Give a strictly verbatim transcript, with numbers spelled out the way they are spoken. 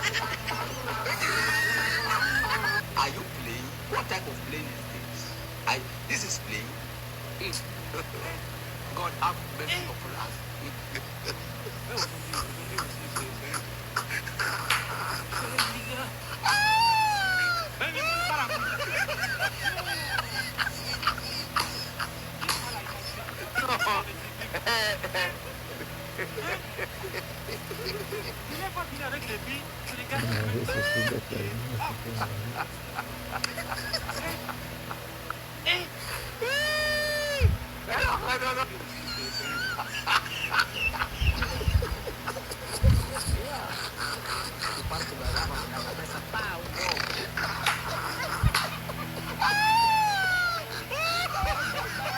Are you playing? What type of playing is this? I, this is playing. God have mercy upon us.